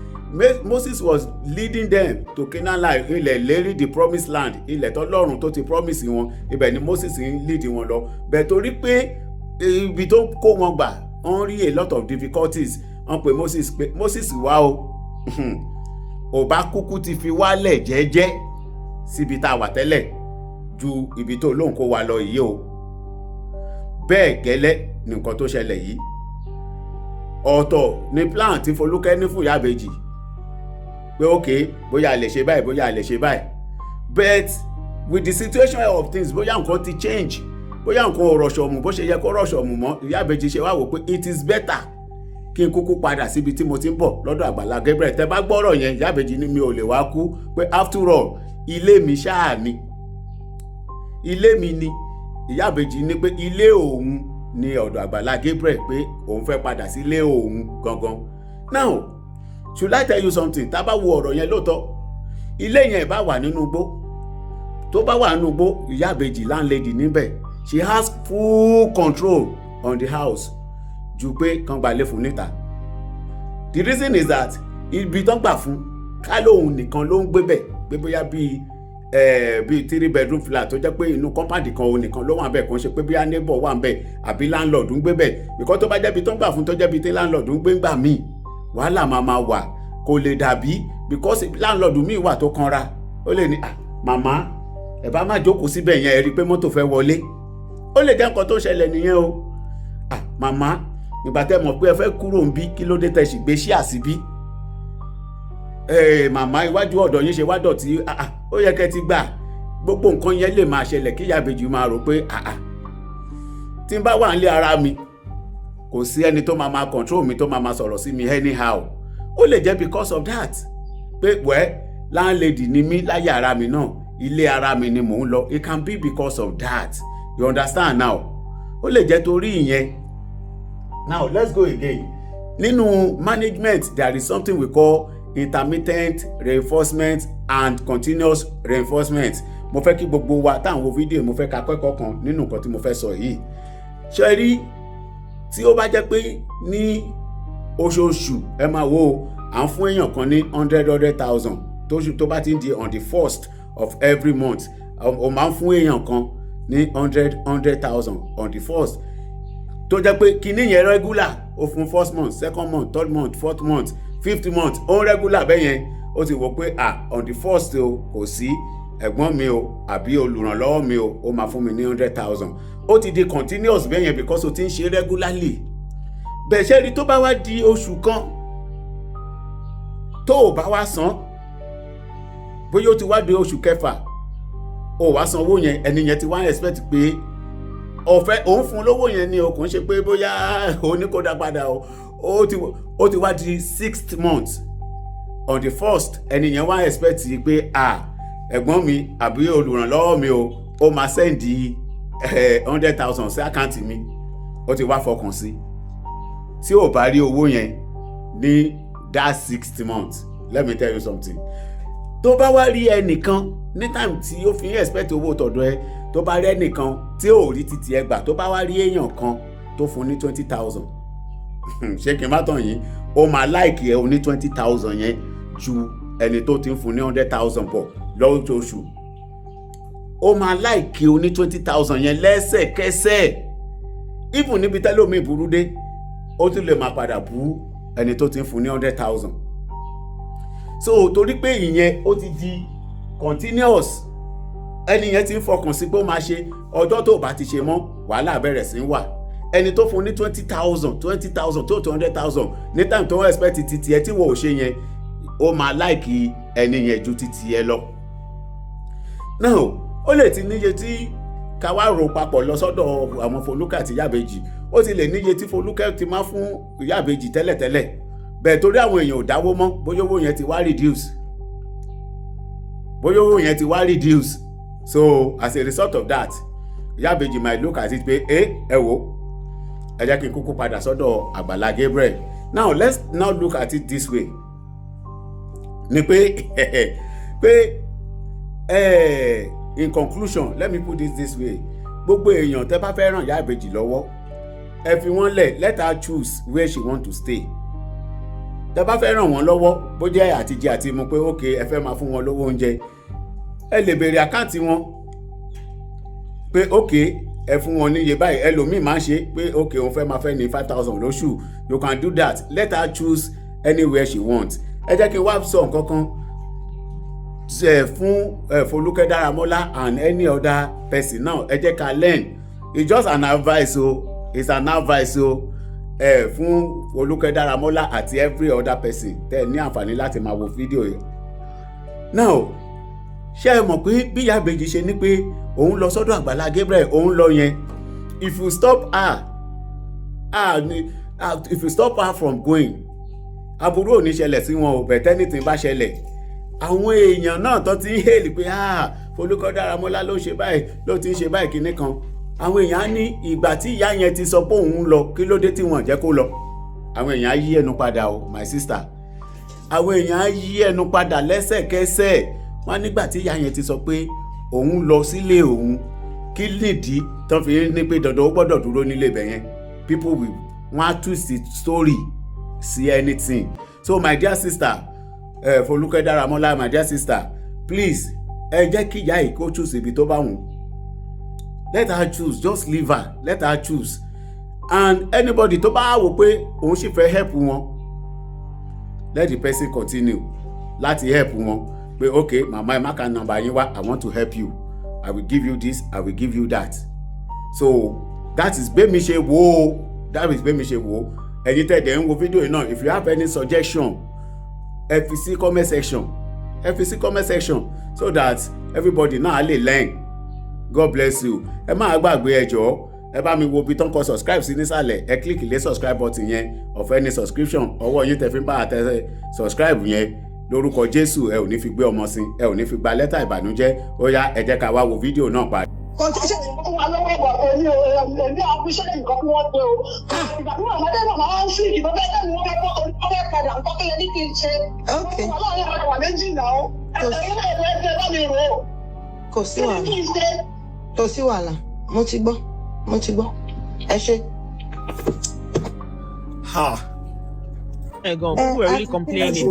Moses was leading them to Canaan land, ilẹ̀ lérí, the promised land, ilẹ̀ tọ́lọ́run tó ti promise wọn. Ibẹ̀ ni Moses ń lead wọn lọ. Bẹ́ẹ̀ torí pé ibi tó kó wọn gbà, wọ́n rí a lot of difficulties, wọ́n pe Moses pé, "Moses, wá o, ò bá kúkú ti fi wálẹ̀ jẹ́jẹ́ síbi tá a wà tẹ́lẹ̀ ju ibi tó lóun kó wa lọ yìí o." Bẹ́ẹ̀ gẹ́lẹ́ ní nǹkan tó ṣẹlẹ̀ yìí. Ọ̀tọ̀ ni plan tí Folúkẹ́ ní fún ìyá ìbejì pé, ok, bóyá a lè ṣe báyìí, bóyá a lè ṣe báyìí, but with the situation of things, bóyá nǹkan ti change, bóyá nǹkan ò rọ̀ṣọ̀mù bó ṣe yẹ kó rọ̀ṣọ̀mù mọ́, ìyá ìbejì ṣe wá wò pé it is better kí n kúkú padà síbi tí mo ti ń bọ̀ lọ́dọ̀ Àgbàlá Gabriel. Tẹ́ bá gbọ́rọ̀ yẹn, ìyá ìbejì ní mi ò lè wá kú, pé after all, ilé mi ṣáà ni, ilé mi ni. Ìyá ìbejì ní pé ilé òun ní ọ̀dọ̀ Àgbàlá Gabriel, pé òun fẹ́ padà sí ilé òun gangan. Now, should I tell you something? Tá a bá wo ọ̀rọ̀ yẹn lóòótọ́, ilé yẹn bá wà nínú igbó, tó bá wà nínú igbó, ìyá ìbejì, landlady níbẹ̀, she has full control on the house ju pé kàn gbalé fún níta. The reason is that ibi tán gbà fún, ká lóun nìkan ló ń gbé bẹ̀, pé bóyá bíi three bedroom flat tó jẹ́ pé inú compound kan, òun nìkan ló wà bẹ́ẹ̀, kò ń ṣe pé bóyá neighbor wà bẹ́ẹ̀ àbí landlord ń gbé bẹ̀, because tó bá jẹ́ ibi tó ń gbà fún, tó jẹ́ ibi tí landlord ń gbé ńgbà míì, wàhálà máa wà. Kò lè dàbí, because landlord míì wà tó kanra, ó lè ní, "Ah, màmá, ẹ bá má jókòó síbẹ̀ yẹn, ẹ rí i pé mọ́tò fẹ́ wọlé." Ó lè jẹ́ nǹkan tó ṣẹlẹ̀ nìyẹn o. "Ah, màmá, ìgbà tẹ́ mọ̀ pé ẹ fẹ́ kúrò ń bí, kí ló dé tẹ́ sì gbé ṣíà síbí? Ẹ màmá, iwájú ọ̀dọ̀ yín ṣe wá dọ̀tí. Ah ah, ó yẹ kẹ́ ti gbà." Gbogbo nǹkan yẹn lè máa ṣẹlẹ̀ kí ìyá ìbejì máa rò pé, ah ah, tí n bá wà nílé ara mi, kò sí ẹni tó máa control mi, tó máa sọ̀rọ̀ sí mi anyhow. Ó lè jẹ́ because of that, pé wẹ́, landlady ni mí láyé ara mi náà, ilé ara mi ni mò ń lọ. It can be because of that. You understand now? Ó lè jẹ́ torí ìyẹn. Now, let's go again. Nínú management, there is something we call intermittent reinforcement and continuous reinforcement. Mo fẹ́ kí gbogbo wa táwọn wo fídíò, mo fẹ́ ká kẹ́kọ̀ọ́ kan nínú nǹkan tí mo fẹ́ sọ yìí. Ṣe rí, tí ó bá jẹ́ pé ní oṣooṣù, ẹ máa wo, à ń fún èèyàn kan ní hundred hundred thousand tóṣù tó bá ti ń di on the first of every month, o máa ń fún èèyàn kan ní hundred hundred thousand on the first, tó jẹ́ pé kinní yẹn regular, ó fún first month, second month, third month, fourth month, fifth month, ó ń regular bẹ́ẹ̀ yẹn. Ó ti wò pé, ah, on the first o, kò sí ẹ̀gbọ́n mi o àbí olùrànlọ́wọ́ mi o, ó máa fún mi ní 100,000. Ó ti di continuous bẹ́ẹ̀ yẹn because o ti ń ṣe regularly bẹ́ẹ̀. Ṣe rí, tó bá wá di oṣù kan tó o bá wá san, bóyá ó ti wá di oṣù kẹfà, o wá san owó yẹn, ẹni yẹn ti wá expect pé ọ̀fẹ́ òun fún lówó yẹn ni o. Kò ń ṣe pé bóyá òun ní kó dá padà o. Ó ti wá di sixth month, on the first, ẹni yẹn wá expect pé, ah, ẹ̀gbọ́n mi àbí olùrànlọ́wọ́ mi o, ó máa send 100,000 sí account mi. Ó ti wá fọkàn sí. Tí ò bá rí owó yẹn ní that sixth month, let me tell you something, tó bá wá rí ẹnìkan ní time tí ó fi ń expect owó tọ̀dọ̀ ẹ, tó bá rí ẹnìkan tí ò rí títí ẹ gbà, tó bá wá rí èèyàn kan tó fún ní 20,000, ṣé kí n má tàn yín, ó máa like ẹ o ní 20,000 yẹn ju ẹni tó ti ń fún ní 100,000 bọ̀ lóṣooṣù. Ó máa like o ní 20,000 yẹn lẹ́sẹ̀kẹsẹ̀. Even níbi tẹ́lómi burú dé, ó tún lè máa padà bú ẹni tó ti ń fún ní 100,000. So torí pé ìyẹn ó ti di continuous, ẹni yẹn ti ń fọkàn sí pé ó máa ṣe. Ọjọ́ tó bá ti ṣe mọ́, wàhálà bẹ̀rẹ̀ sí í wà. Ẹni tó fún ní 20,000, 20,000 tó 200,000 ní time tó ń expect ti tiẹ̀ tí wọ́n ò ṣe yẹn, ó máa like ẹni yẹn ju ti tiẹ̀ lọ. Now, ó lè ti níye tí ká wá rò papọ̀ lọ sọ́dọ̀ àwọn Folúkẹ́ àti Ìyábẹ̀jì. Ó ti lè níye tí Folúkẹ́ ti máa fún Ìyábẹ̀jì tẹ́lẹ̀tẹ́lẹ̀ bẹ́ẹ̀, torí àwọn èèyàn ò dáwó mọ́, bóyá owó yẹn ti wá reduce, bóyá owó yẹn ti wá reduce. So as a result of that, Ìyábẹ̀jì might look at it pé, ẹ wo, ẹ jẹ́ kí n kúkú padà sọ́dọ̀ Àgbàlá Gabriel. Now, let's now look at it this way, ni pé in conclusion, let me put it this way: gbogbo èèyàn tẹ́ bá fẹ́ ràn Ìyá Ìbejì lọ́wọ́, ẹ fi wọ́n lẹ̀. Let her choose where she want to stay. Tẹ́ bá fẹ́ ràn wọ́n lọ́wọ́, bó jẹ́ àtijẹ àti mu, pé ok, ẹ fẹ́ máa fún wọn lówó oúnjẹ, ẹ lè béèrè account wọn pé ok, ẹ fún wọn níye báyìí. Ẹlòmíì máa ń ṣe pé ok, òun fẹ́ máa fẹ́ ní 5,000 lóṣù. You can do that. Let her choose anywhere she wants. Ẹ jẹ́ kí n wá sọ nǹkan kan ṣe fún Folúkẹ́ Dáramọ́lá and any other person now. Ẹ jẹ́ ká learn. It's just an advice o, it's an advice o, ẹ fún Folúkẹ́ Dáramọ́lá àti every other person tẹ́ ẹ ní àǹfààní láti máa wo fídíò yìí. Now, ṣé ẹ mọ̀ pé bí Ìyá Ìbejì ṣe ní pé òun lọ sọ́dọ̀ Àgbàlá Gabriel, òun lọ yẹn, if you stop her from going, aburú ò ní ṣẹlẹ̀ sí wọn o. But anything bá ṣẹlẹ̀, àwọn èèyàn náà tó ti ń hail pé, "Ah, Folúkẹ́ Dáramọ́lá ló ṣe báyìí, ló ti ń ṣe báyìí," kinní kan, àwọn èèyàn á ní ìgbà tí ìyá yẹn ti sọ pé òun ń lọ, kí ló dé tí wọ́n jẹ́ kó lọ? Àwọn èèyàn á yí ẹnu padà o, my sister. Àwọn èèyàn á yí ẹnu padà lẹ́sẹ̀kẹsẹ̀. Wọ́n nígbà tí ìyá yẹn ti sọ pé òun lọ sílé òun, kí nìdí tán fi ní pé dandan ó gbọ́dọ̀ dúró nílé ibẹ̀ yẹn? People will, wọ́n á twist the story sí anything. So my dear sister, Folúkẹ́ Dáramọ́lá, my dear sister, please, ẹ jẹ́ kí ìyá yìí kó choose ibi tó bá wù. Let her choose. Just leave her, let her choose. And anybody tó bá wò pé òun sì fẹ́ help wọn, let the person continue láti help wọn pé, "Ok màmá, ẹ má ka number yín wá. I want to help you. I will give you this, I will give you that." So that is bẹ́ẹ̀ mi ṣe wò ó. That is bẹ́ẹ̀ mi ṣe wò ó. Ẹ̀yin tẹ́ dẹ̀ ń wo fídíò yìí náà, if you have any suggestion, ẹ fi sí comment section, ẹ fi sí comment section so that everybody náà lè learn. God bless you. Ẹ má gbàgbé, ẹ jọ̀ọ́, ẹ bá mi wo ibi tán kọ subscribe sí nísàlẹ̀. Ẹ click lé subscribe button yẹn. Ọ̀fẹ́ ní subscription. Ọwọ́ yín tẹ fi ń bá àtẹ subscribe yẹn, lórúkọ Jésù, ẹ ò ní fi gbé ọmọ sí, ẹ ò ní fi gba lẹ́tà ìbànújẹ́. Ó yá, ẹ jẹ́ ká wá wo fídíò náà pa. Kò tí ṣe fún wa lọ́wọ́ ìgbà èmi ò èmi àfiṣẹ́ nǹkan tí wọ́n ṣe o. Ìgbà tí màmá dé, màmá wá ń sí ìbọn bẹ́ẹ̀ ni wọ́n fẹ́ bọ́, wọ́n fẹ́ padà, nǹkan tó yẹ ní kí n ṣe. Wọ́n láàrin àwọn àwà méjì náà. Ẹ̀yin náà ẹ̀ ẹ bá mi rò ó. Kò sí Kí ni wàhálà. kí n ṣe? Kò sí wàhálà, mo ti gbọ́, mo ti gbọ́, ẹ ṣe. Ha. Ẹ gan, people were really complaining.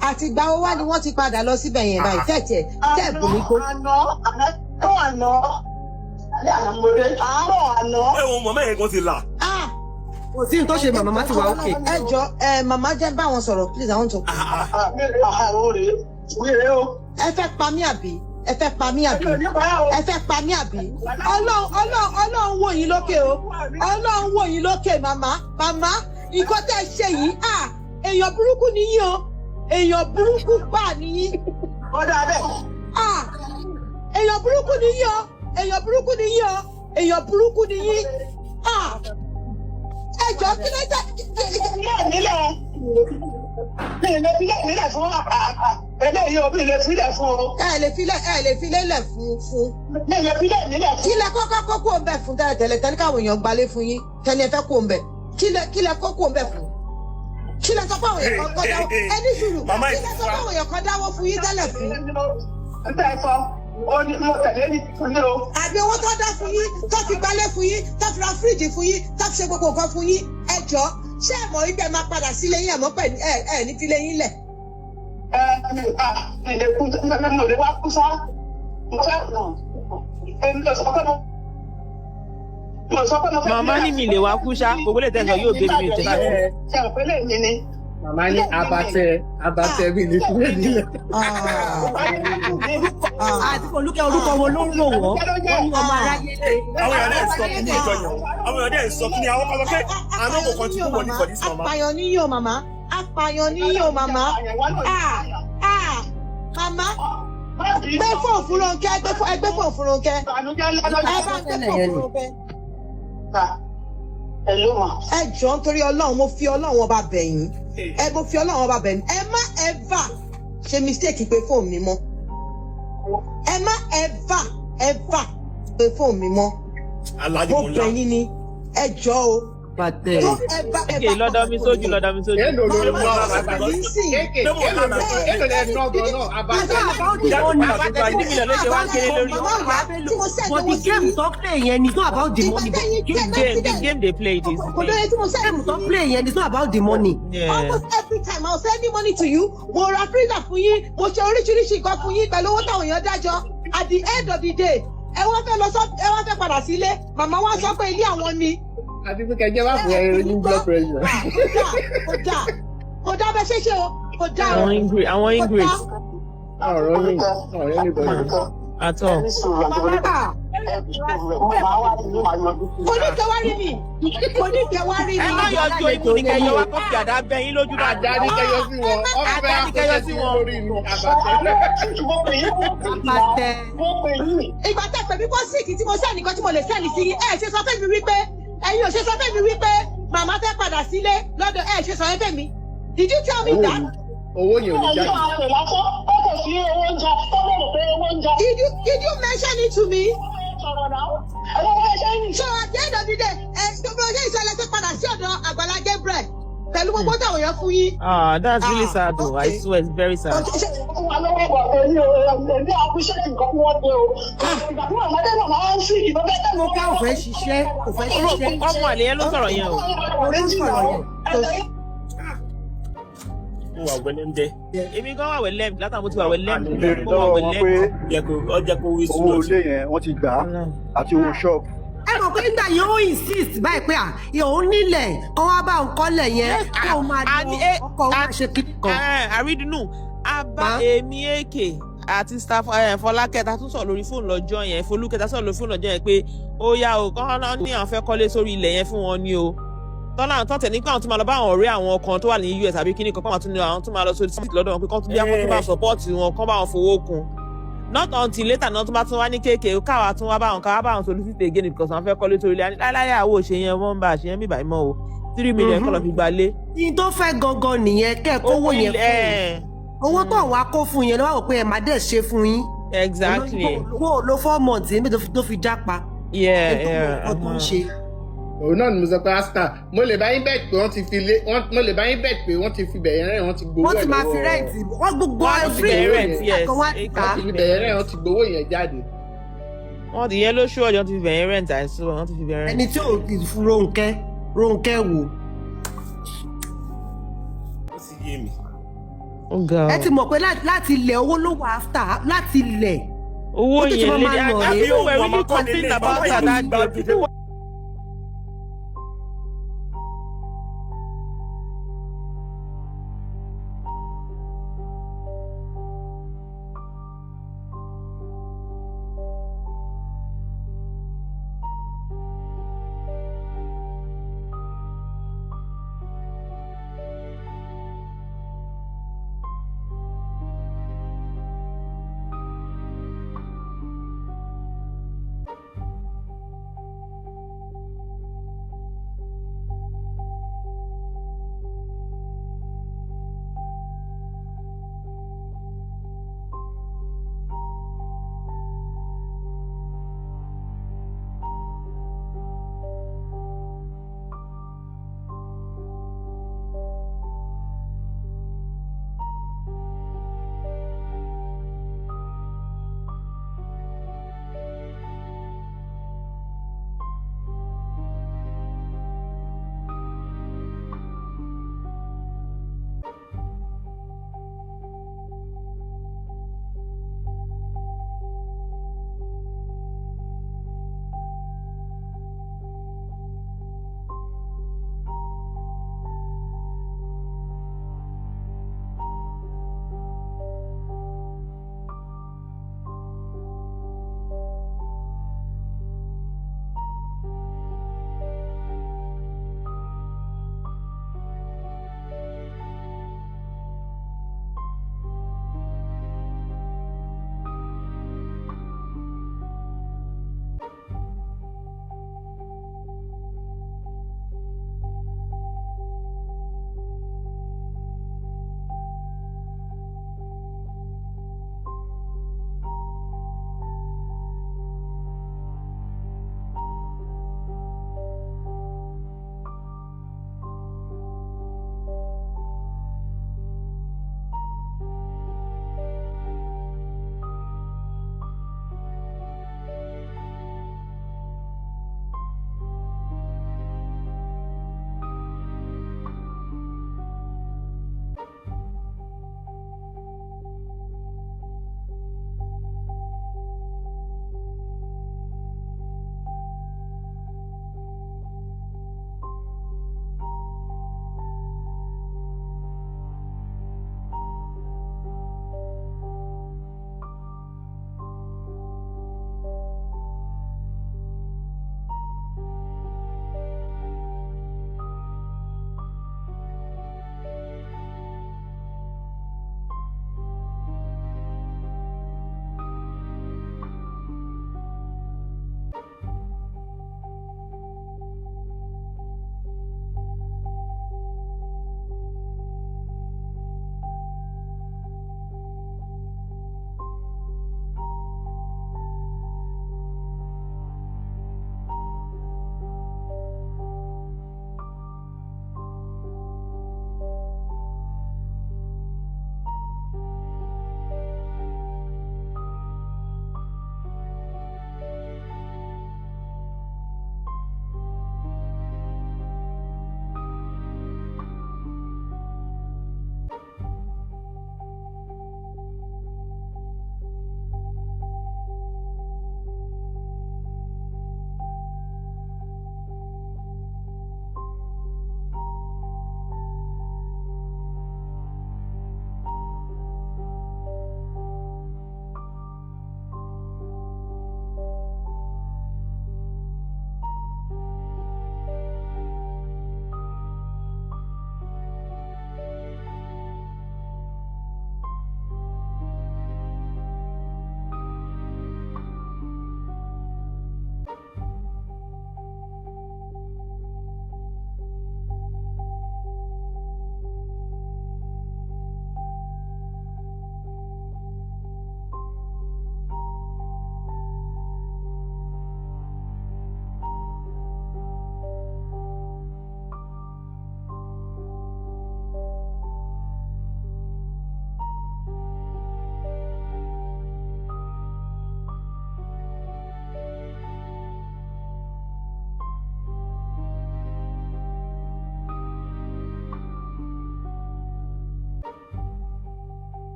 Àti ìgbà wo wá ni wọ́n ti padà lọ síbẹ̀ yẹn báyìí? Tẹ̀tẹ̀ tẹ̀ bù mí kó. Àná àná tó àná alẹ́ àná mo dé àárọ̀ àná. Ẹ wo, màmá yẹn gan ti là. Ah! Kò sí ní tó ṣe màmá, ti wà ókè. Ẹ jọ ẹ, màmá, jẹ́ bá wọn sọ̀rọ̀, please, I want to. Àwọn rèé wíire o. Ẹ fẹ́ pa mí àbí? Ẹ fẹ́ pa mí àbí? Èmi ò ní pa á o. Ẹ fẹ́ pa mí àbí? Ọlọ́run, Ọlọ́run, Ọlọ́run wò yín lókè o. Ọlọ́run wò yín lókè. Màmá, màmá, nǹkan tẹ́ ẹ ṣe yìí, ah, èèyàn burúkú ni yín o. Èèyàn burúkú gbà ni yín. Ó dáa bẹ́ẹ̀. Ah, èèyàn burúkú ni yín o. Èèyàn burúkú ni yín o. Èèyàn burúkú ni yín. Ah, ẹ jọ, kí ló dé? Ilé nílẹ̀ mi lè filẹ̀ nílẹ̀ fún eléyìí o, mi lè filẹ̀ fún o. Ẹ lè filẹ̀, ẹ lè filẹ̀ lẹ̀ fún. Mi lè filẹ̀ nílẹ̀ fún. Kí lẹ kọ́kọ́ kó kó ń bẹ̀ fún tẹ́lẹ̀ tẹ́lẹ̀ tẹ́lẹ̀ káwọn èèyàn gbalé fún yín tẹ́lẹ̀? Ẹ fẹ́ kó ń bẹ̀, kí lẹ kó kó ń bẹ̀ fún? Kí lẹ sọ fún àwọn èèyàn kan dáwọ́? Ẹ ní sùúrù. Màmá. Kí lẹ sọ fún àwọn èèyàn kan dáwọ́ fún yín tẹ́lẹ̀ fún? N tẹ́ sọ ó ní mo tẹ̀lé ní ní o. Àbí owó tó dá fún yín, tó fi gbalé fún yín, tó fi ra fíríjì fún yín, tó fi ṣe gbogbo nǹkan fún yín? Ẹ jọ, ṣé ẹ mọ̀ wípé ẹ máa padà sílé yín? Àmọ́ pẹ̀lú ẹ ẹ ní filé yín lẹ̀. Ẹ mi à mi lè kú, mi ò lè wá kú sá. Mo fẹ́ èmi ò sọ pé mo sọ pé mo fẹ́. Màmá ní mi lè wá kú ṣá, gbogbo lè tẹ̀sán yóò gbé mi tẹ̀. Ṣe àpẹẹrẹ mi ni. Màmá ní abatẹ abatẹ mi ní fúlẹ̀ nílẹ̀. Àti Folúkẹ́, orúkọ wo ló ń rò wọ́n? Wọ́n ní ọmọ aráyé lé. Àwọn èèyàn dẹ̀ ń sọ kí ní ìjọ yẹn, àwọn èèyàn dẹ̀ ń sọ kí ní àwọn kan sọ pé I no go contribute money for this mama. Apààyàn ní yóò màmá, apààyàn ní yóò màmá. Ah, ah, màmá, gbé fóònù fún Rónkẹ́, gbé fóònù, ẹ gbé fóònù fún Rónkẹ́, ẹ bá ń gbé fóònù fún Rónkẹ́. Ẹ jọ̀ọ́, nítorí Ọlọ́run, mo fi Ọlọ́run ọba bẹ̀ yín, ẹ mo fi Ọlọ́run ọba bẹ̀ yín, ẹ má ever ṣe mistake pé fóònù mi mọ́, ẹ má ever ever pé fóònù mi mọ́. Aláàjì mo mo ńlá. Bẹ̀ yín ni, ẹ jọ̀ọ́ o. Bàtẹ. Don't ever Okay, ever lọ́dọ̀ mi sójú, lọ́dọ̀ mi sójú. Èlò ló Ṣé ń mo lọ ńlá abatẹ? Nísìnyí. Kéèké èlò èlò lẹ ná gan náà abatẹ. It's not about the money. Abatẹ 3 million ló ṣe wá ń kéré lórí. Màmá ìyá tí mo send But owó the sí game yín. tó play yẹn ni, it's not about the money. Ìgbà tẹ́yìn The tẹ́ game, the game they play it is kò lóye tí mo send Game tó sí yín. play yẹn, it's not about the money. Yeah. Almost every time I was sending money to you, mo ra freezer fún yín, mo ṣe oríṣiríṣi nǹkan fún yín pẹ̀lú owó táwọn èèyàn dájọ́. At the end of the day, ẹ wá fẹ́ lọ sọ, ẹ wá fẹ́ padà sílé, màmá wa sọ pé ilé àwọn ni. Àti pé kẹjẹ bá fún ẹ ní blood pressure. Kò dáa, kò dáa, kò dáa bẹ́ẹ̀ ṣe ṣe o, kò dáa o. Àwọn ingrate, àwọn Kò ingrate dáa. Ọ̀rọ̀ yìí ọ̀rọ̀ anybody. at all. Kò ní kẹ́ wá rí mi, kò ní kẹ́ wá rí mi. Ẹ má yọjú imú ní kẹyọ wá kọfí àdá bẹ yín lójú Àdá dáadáa. ní kẹyọ sí wọn, ọfẹ Àdá ní kẹyọ akọṣẹ sí sí wọn. lórí inú abatẹ. Abatẹ. Ìgbà tẹ́ pè mí kó sick tí mo send nǹkan tí mo lè send sí yín, ẹ ṣe sọ fún mi wípé ẹ̀yin ò ṣe sọ fún mi wípé màmá fẹ́ padà sílé lọ́dọ̀, ẹ ṣe sọ fún mi. Did you tell me that? Owó yẹn ò ní jáde. Did you mention it to me? So at the end of the day, ẹ tó bí ọjọ́ ìṣẹ̀lẹ̀ ṣe padà sí ọ̀dọ̀ Àgbàlá Gabriel pẹ̀lú gbogbo táwọn èèyàn fún yín. Ah, that's really Ah, sad though. I okay. swear it's very sad. Okay, ṣe- Ká ò fẹ́ ṣiṣẹ́, kò fẹ́ ṣiṣẹ́. Ọmọ àlè yẹn ló sọ̀rọ̀ yẹn o. Ló ń sọ̀rọ̀ yẹn. Mo wà wẹlẹ́mdẹ́. Èmi gan wà wẹ̀lẹ́md látàwọn, mo ti wà wẹ̀lẹ́md. Béèrè Mo wà lọ́wọ́ wọn pé wẹ̀lẹ́md. Jẹ́ kó ọ jẹ́ kó wí owó sùn. ilé yẹn wọ́n ti gbà á àti owó ṣọ́ọ̀bù. Ẹ mọ̀ pé nígbà yẹn ó insist báyìí pé à òun nílẹ̀ kọ́ wá bá òun kọ́lẹ̀ yẹn kó o máa lọ ọkọ̀ òun máa ṣe kíní kan. Àrídùnnú abá èmi èkè àti staff Fọlákẹ́ ta tún sọ̀rọ̀ lórí fóònù lọ́jọ́ yẹn, Folúkẹ́ ta sọ̀rọ̀ lórí fóònù lọ́jọ́ yẹn pé ó yá o, kán náà ní àwọn fẹ́ kọ́lé sórí ilẹ̀ yẹn fún wọn ni o, tọ́lá àwọn tọ́tẹ̀ ní pé àwọn tún máa lọ bá àwọn ọ̀rẹ́ àwọn kan tó wà ní US àbí kíní kan, kán tún ní àwọn tún máa lọ sórí street lọ́dọ̀ wọn pé kán tún bí àwọn tún bá support wọn, kán bá wọn fowó kún. Not until later náà tún bá tún wá ní kéèké káwa tún wá bá wọn, káwa bá wọn solicit again because àwọn fẹ́ kọ́lé sórí ilẹ̀ láíláí. Àwọ̀ òṣè yẹn, wọ́n ń bá àṣeyẹn bíbá ìmọ̀ o, 3 million kọ́ lọ fi gba lé. Yín tó fẹ́ gangan nìyẹn, kẹ́ ẹ kówó yẹn fún un, owó tó wàá kó fún yẹn lọ́wọ́ pé ẹ má dẹ̀ ṣe fún yín. Owó ló 4 months níbi tó fi jápa. Nǹkan tó ń ṣe. Òun náà ni mo sọ pé asta, mo lè bá yín bet pé wọ́n ti fi lé mo lè bá yín bet pé wọ́n ti fi bẹ̀yẹn rẹ̀, wọ́n ti gbowó Wọ́n ẹ̀ ti máa fi lọ́wọ́. rent wọ́n gbogbo Wọ́n ti free bẹ̀rẹ̀ rent, yes. kan wá ta. Wọ́n ti fi bẹ̀yẹn rẹ̀, wọ́n ti gbowó yẹn jáde. Wọ́n ti yẹn ló ṣú ọjọ́ ti fi bẹ̀yẹn rent, àìsàn wọ́n ti fi bẹ̀yẹn rent. Ẹni tí ò fún Rónkẹ́, Rónkẹ́ wò. Ó sì yé mi. Ó ga Ẹ ti mọ̀ pé láti ilẹ̀ owó ló wà after láti ilẹ̀. Owó Ó tètè yẹn máa lè máa nà and rèé. people were really complaining about her that day. People were